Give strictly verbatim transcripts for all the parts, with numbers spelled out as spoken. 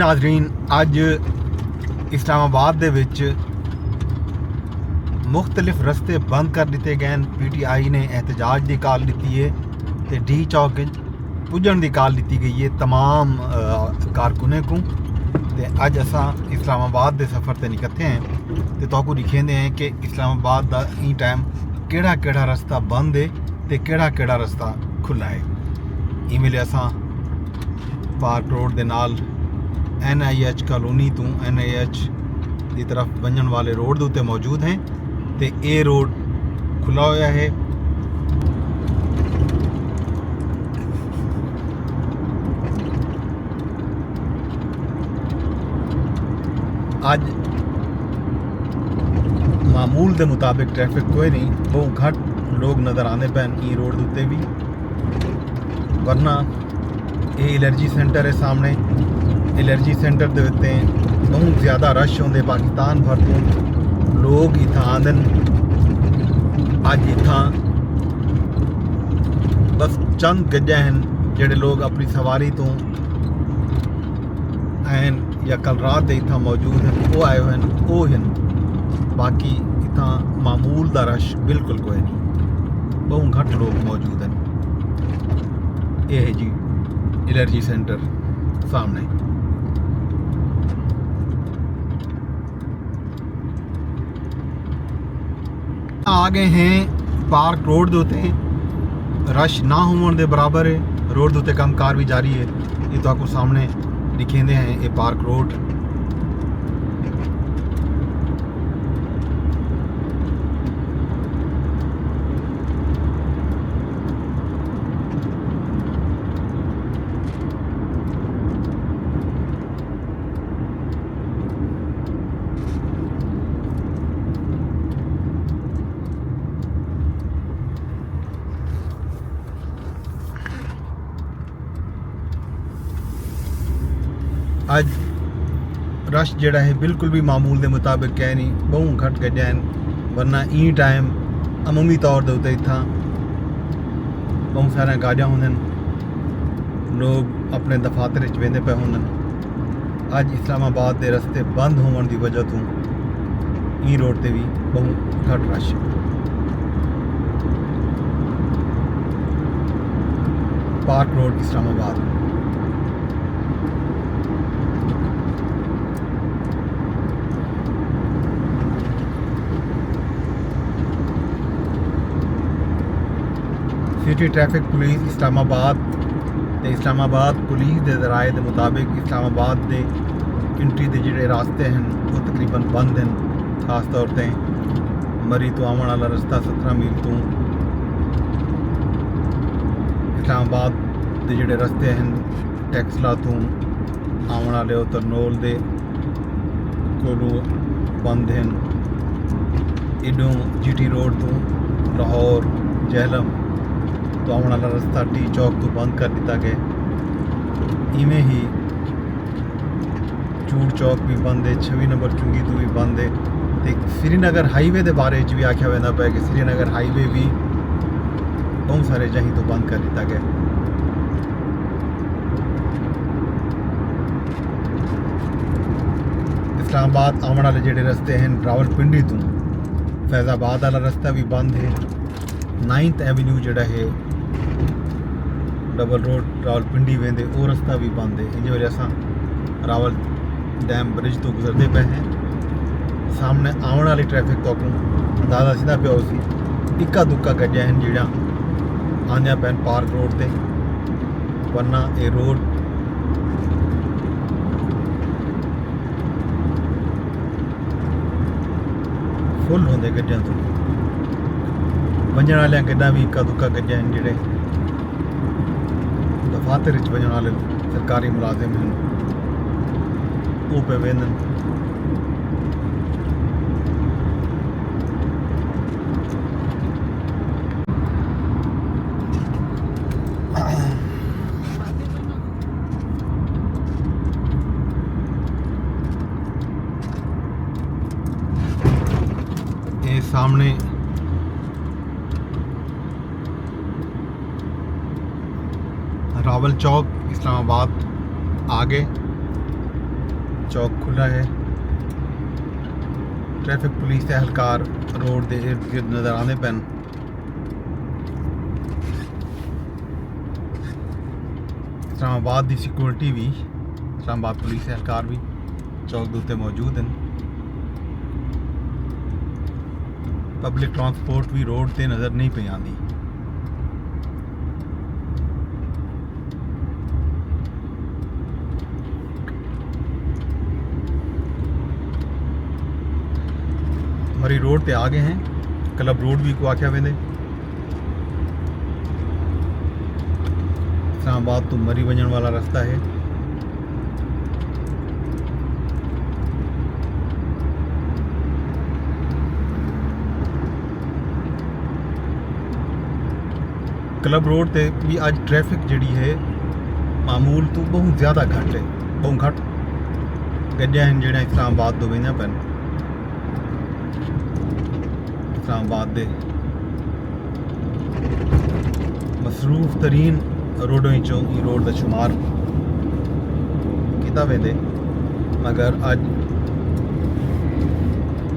ناظرین، اڄ اسلام آباد دے وچ مختلف رستے بند کر ݙتے ڳئے ہن۔ پی ٹی آئی نے احتجاج دی کال ݙتی ہے تے ڈی چوک وچ پڄݨ دی کال ݙتی ڳئی ہے تمام، آ، کارکنیں کوں۔ تے اڄ اساں اسلام آباد دے سفر تے نکتے ہیں تے تہاکوں ݙکھیندے ہیں کہ اسلام آباد دا ایں ٹائم کیڑھا کیڑھا رستہ بند ہے تے کیڑھا کیڑھا رستہ کھلا ہے۔ ایں ویلے اساں پارک روڈ دے نال این آئی ایچ کالونی توں این آئی ایچ دی طرف ونڄݨ والے روڈ دے اتے موجود ہیں تے اے روڈ کھلا ہویا ہے۔ اڄ معمول دے مطابق ٹریفک کوئی نہیں، بہوں گھٹ لوگ نظر آندے پئن ایں روڈ دے اتے وی، ورنہ اے الرجی سینٹر ہے سامݨے۔ الرجی سینٹر دے اتے بہوں زیادہ رش ہوندے، پاکستان بھر توں لوگ اتھاں آندن۔ اڄ اتھاں بس چند گݙیاں ہن جیڑھے لوگ اپݨی سواری توں آئن یا کل رات دے اتھاں موجود ہن، او آئے ہوئے ہن، او ہن۔ باقی اتھاں معمول دا رش بالکل کوئی نہیں، بہوں گھٹ لوگ موجود ہن۔ اے ہے جی الرجی سینٹر سامݨے۔ آ ڳئے ہیں پارک روڈ دے اتے۔ رش نہ ہووݨ دے برابر ہے۔ روڈ دے اتے کم کار وی جاری ہے۔ اے تہاکوں سامݨے ݙکھیندے ہیں، اے پارک روڈ۔ اڄ رش جیڑھا ہے بالکل وی معمول دے مطابق کائے نی، ٻہوں گھٹ گݙیاں ہن، ورنہ ایں ٹائم عمومی طور دے اتے اتھاں ٻہوں ساریاں گاݙیاں ہوندن، لوگ اپݨے دفاتر اچ ویندے پئے ہوندن۔ اڄ اسلام آباد دے رستے بند ہووݨ دی وجہ توں ایں روڈ تے وی ٻہوں گھٹ رش ہے۔ پارک روڈ، اسلام آباد۔ سٹی ٹریفک پولیس اسلام آباد تے اسلام آباد پولیس دے ذرائع دے مطابق اسلام آباد دے انٹری دے جڑے راستے ہن، وہ تقریباً بند ہن۔ خاص طور تے مری توں آوݨ والا رستہ سترہ میل توں اسلام آباد دے جڑے رستے ہن، ٹیکسلا توں آوݨ والے، او ترنول دے کولوں بند ہن۔ ایݙوں جی ٹی روڈ توں لاہور، جہلم توں آوݨ والا رستہ ٹی چوک توں بند کر ݙتا ڳئے۔ ایویں ہی چوڑ چوک وی بند ہے، چھویں نمبر چنگی توں وی بند ہے۔ تے سری نگر ہائی وے دے بارے وچ وی آکھیا ویندا پیا کہ سری نگر ہائی وے وی ٻہوں سارے جاہیں توں بند کر ݙتا ڳئے۔ اسلام آباد آوݨ والے جڑے رستے ہن، راولپنڈی توں فیض آباد والا رستہ وی بند ہے۔ نائنتھ ایونیو جڑا ہے، ڈبل روڈ راولپنڈی ویندے، او رستہ وی بند ہے۔ انج وجہ اساں راول ڈیم برج توں گزردے پئے ہیں۔ سامݨے آوݨ والی ٹریفک تہاکوں اندازہ تھیندا پیا ہوسی۔ اکا دکا گڈیاں ہن جڑیاں آندیاں پئن پارک روڈ تے، ورنہ اے روڈ فل ہوندے گڈیاں توں۔ ونڄݨ والیاں گڈاں وی اکا دکا گڈیاں ہن، جڑے دفاتر وچ ونڄݨ والے سرکاری ملازم ہن، او پئے ویندن۔ اے سامݨے راول چوک، اسلام آباد آ ڳئے۔ چوک کھلا ہے۔ ٹریفک پولیس دے اہلکار روڈ دے ارد گرد نظر آندے پن۔ اسلام آباد دی سیکورٹی وی، اسلام آباد پولیس اہلکار وی چوک دے اتے موجود ہن۔ پبلک ٹرانسپورٹ وی روڈ تے نظر نہیں پئی آندی۔ مری روڈ تے آ گئے ہیں۔ کلب روڈ وی کو آکھیا ویندے۔ اسلام آباد تو مری ونجن والا رستہ ہے۔ کلب روڈ تے بھی اج ٹریفک جڑی ہے معمول تو بہت زیادہ گھٹ ہے۔ بہت گھٹ گڈیاں ہیں جڑیاں اسلام آباد تو ویندیاں پن۔ اسلام آباد دے مصروف ترین روڈوں وچوں ای روڈ دا شمار کیتا ویندے، مگر اج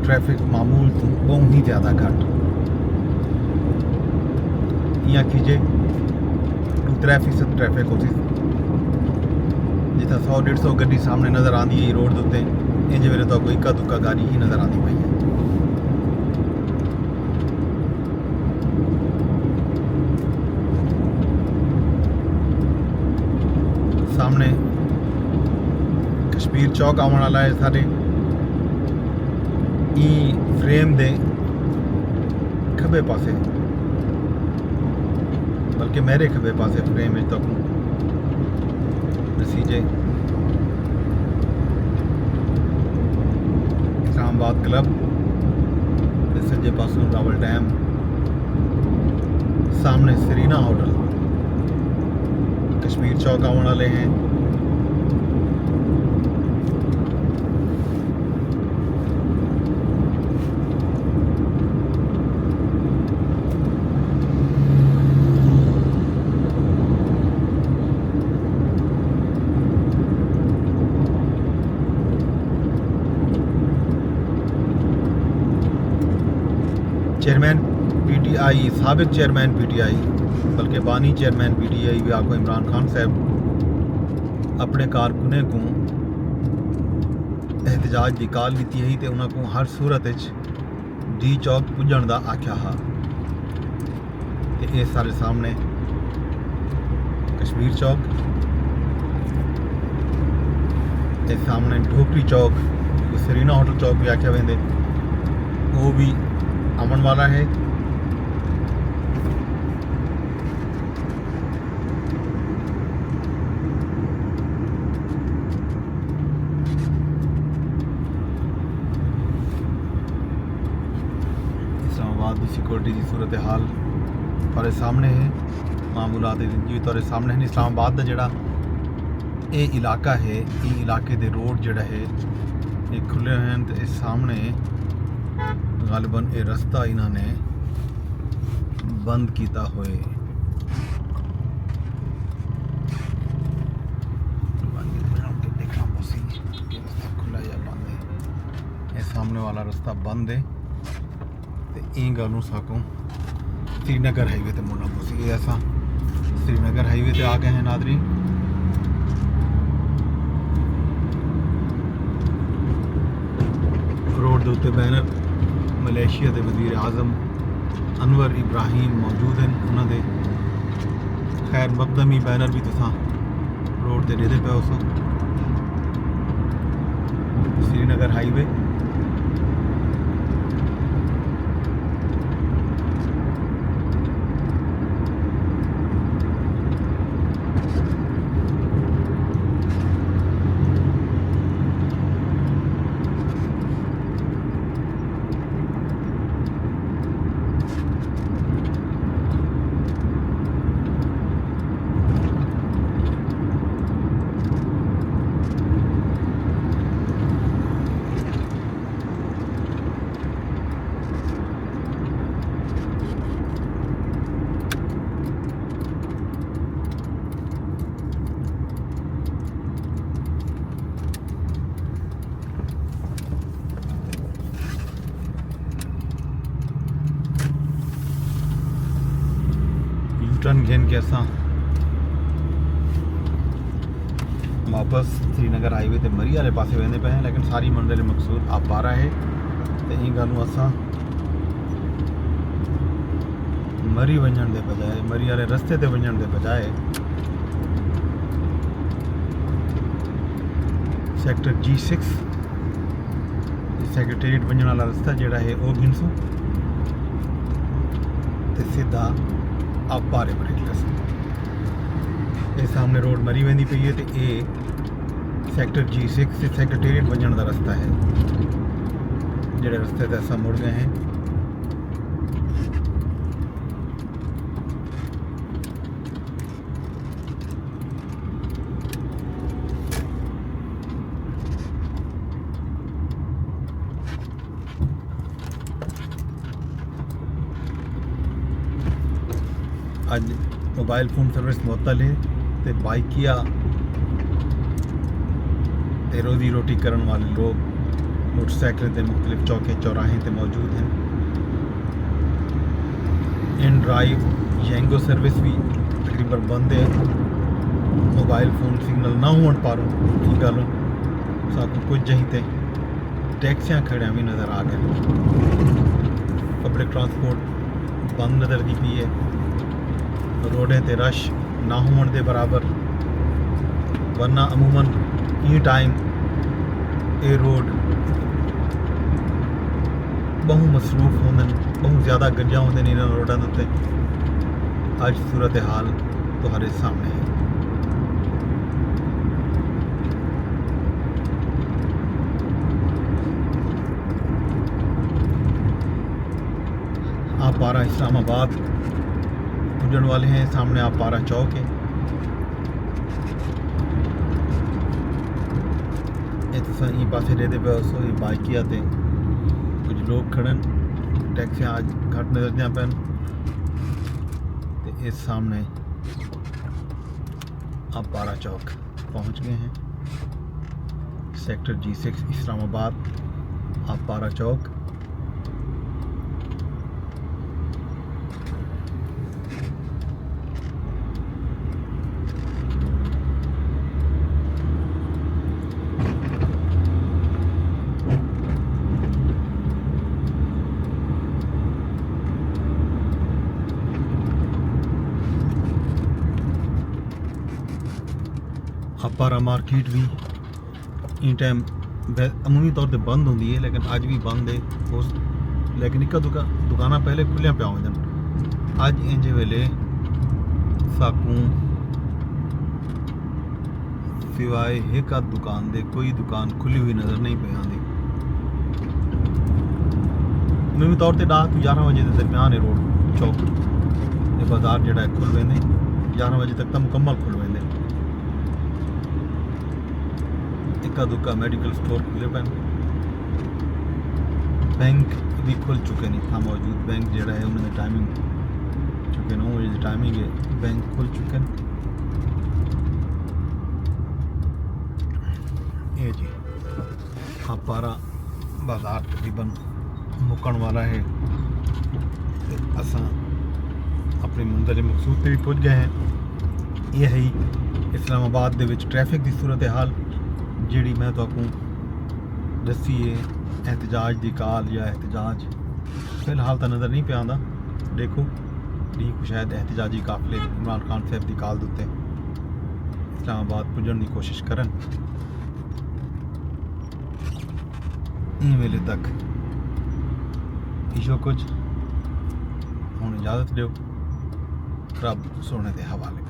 ٹریفک معمول توں بہوں ہی زیادہ گھٹ۔ ایاں کیجے ݙو ترے فیصد ٹریفک ہوسی۔ جتھاں سو ݙیڈھ سو گڈی سامنے نظر آندی ہے روڈ دے اتے، انج ویلے تہاکوں اکا دکا گاݙی ہی نظر آندی پئی ہے۔ سامنے کشمیر چوک آوݨ والا ہے سارے۔ ایں فریم دے کھبے پاسے، بلکہ میرے کھبے پاسے فریم وچ تہاکوں ݙسیجے۔ اسلام آباد کلب تے سڄے پاسوں راول ڈیم، سامنے سرینا ہوٹل، کشمیر چوک آوݨ والے ہیں۔ چیئرمین پی ٹی آئی، سابق چیئرمین پی ٹی آئی، بلکہ بانی چیئرمین پی ٹی آئی وی آکھو عمران خان صاحب اپݨے کارکنیں کوں احتجاج دی کال ݙتی ہئی تے انہاں کوں ہر صورت اچ ڈی چوک پڄݨ دا آکھیا ہا۔ تے اے سارے سامنے کشمیر چوک، اے سامنے ڈھوکری چوک، کوں سرینا ہوٹل چوک وی آکھیا ویندے، او وی آوݨ والا ہے۔ اسلام آباد دی سیکورٹی دی صورتحال تہاݙے سامنے ہے۔ معمولات جی تہاݙے سامنے ہیں۔ اسلام آباد دا جڑا اے علاقہ ہے، اے علاقے دے روڈ جڑا ہے، اے کھلے ہوئے ہیں تے اے سامنے غالباً اے رستہ انہاں نے بند کیتا ہوئے۔ قربانی بنا کے دیکھنا پوسی کہ رستہ کھلا یا بند ہے۔ اے سامنے والا رستہ بند ہے۔ تے ایں ڳالھوں ساکوں سری نگر ہائی وے تے مڑنا پوسی۔ اے اساں سری نگر ہائی وے تے آ ڳئے ہیں ناظرین۔ روڈ دے اتے بینر ملائیشیا دے وزیر اعظم انور ابراہیم موجود ہیں، انہاں دے خیر مقدمی بینر بھی تساں روڈ تے ݙیہدے پئے ہوسو۔ سری نگر ہائی وے۔ گھن کے اساں واپس سری نگر ہائی وے تے مری والے پاسے ویندے پئے ہیں، لیکن ساری منزل مقصود آپ پارا ہے۔ تے ایں گالوں اساں مری ونجن دے بجائے، مری والے رستے تے ونجن دے بجائے سیکٹر جی سکس، سیکرٹریٹ ونجن والا رستہ جڑا ہے، او گھنسوں تے سیدھا آپ پارے بنے لگسوں۔ اے سامنے روڈ مری ویندی پئی ہے تے اے سیکٹر جی سکس تے سیکرٹریٹ ونجن دا رستہ ہے، جڑے رستے تے اساں مڑ گئے ہیں۔ اڄ موبائل فون سروس معطل ہے تے بائیکیا تے روزی روٹی کرݨ والے لوگ موٹر سائیکلیں تے مختلف چوکیں چوراہیں تے موجود ہن۔ ان ڈرائیو ینگو سروس وی تقریباً بند ہے۔ موبائل فون سگنل نہ ہووݨ پاروں ایں گالوں ساکوں کجھ جہیں تے ٹیکسیاں کھڑیاں وی نظر آ ڳئن۔ پبلک ٹرانسپورٹ بند نظر دی پئی ہے۔ روڈیں تے رش نہ ہووݨ دے برابر، ورنہ عموماً ایں ٹائم اے روڈ ٻہوں مصروف ہوندن، ٻہوں زیادہ گݙیاں ہوندن انہاں روڈاں دے اتے۔ اڄ صورتحال تہاݙے سامݨے ہے۔ آپ پارا اسلام آباد پڄݨ والے ہیں۔ سامݨے آپ پارا چوک ہے۔ اے تساں ایں پاسے ݙیہدے پئے ہوسو، اے بائیکیا تے کجھ لوگ کھڑن، ٹیکسیاں اڄ گھٹ نظردیاں پئن۔ تے اے سامݨے آپ پارا چوک پہنچ گئے ہیں۔ سیکٹر جی سکس اسلام آباد، آپ پارا چوک۔ آپ پارا مارکیٹ وی ایں ٹائم بہ-، عمومی طور تے بند ہوندی ہے، لیکن اڄ وی بند ہے۔ اس، لیکن ہکا دکا-، دکاناں پہلے کھلیاں پیا ہوندن۔ اڄ اینجھے ویلے ساکوں سوائے ہک ادھ دکان دے کوئی دکان کھلی ہوئی نظر نہیں پئی آندی۔ عمومی طور تے ݙاہ توں یارہاں وجے دے درمیان اے روڈ چوک، اے بازار جڑا ہے کھل ویندے، یارہاں وجے تک تاں مکمل کھل ویندے۔ اکا دکا میڈیکل سٹور کھلے پئن۔ بینک وی کھل چکے نے، اتھاں موجود بینک جڑا ہے، انہاں دی ٹائمنگ، چونکہ نو وجے دی ٹائمنگ ہے، بینک کھل چکے نے۔ اے جی، آپ پارا بازار تقریباً مکݨ والا ہے تے اساں اپݨی منزل مقصود تے وی پڄ ڳئے ہیں۔ اے ہئی اسلام آباد دے وچ ٹریفک دی صورتحال، جیڑھی میں تہاکوں ݙسی ہے۔ احتجاج دی کال یا احتجاج فی الحال تاں نظر نہیں پیا آندا۔ ݙیکھو، ݙینہہ کوں شاید احتجاجی قافلے عمران خان صاحب دی کال دے اتے اسلام آباد پڄݨ دی کوشش کرن۔ ایں ویلے تک ایہو کجھ۔ ہݨ اجازت ݙیو، رب سوہݨے دے حوالے۔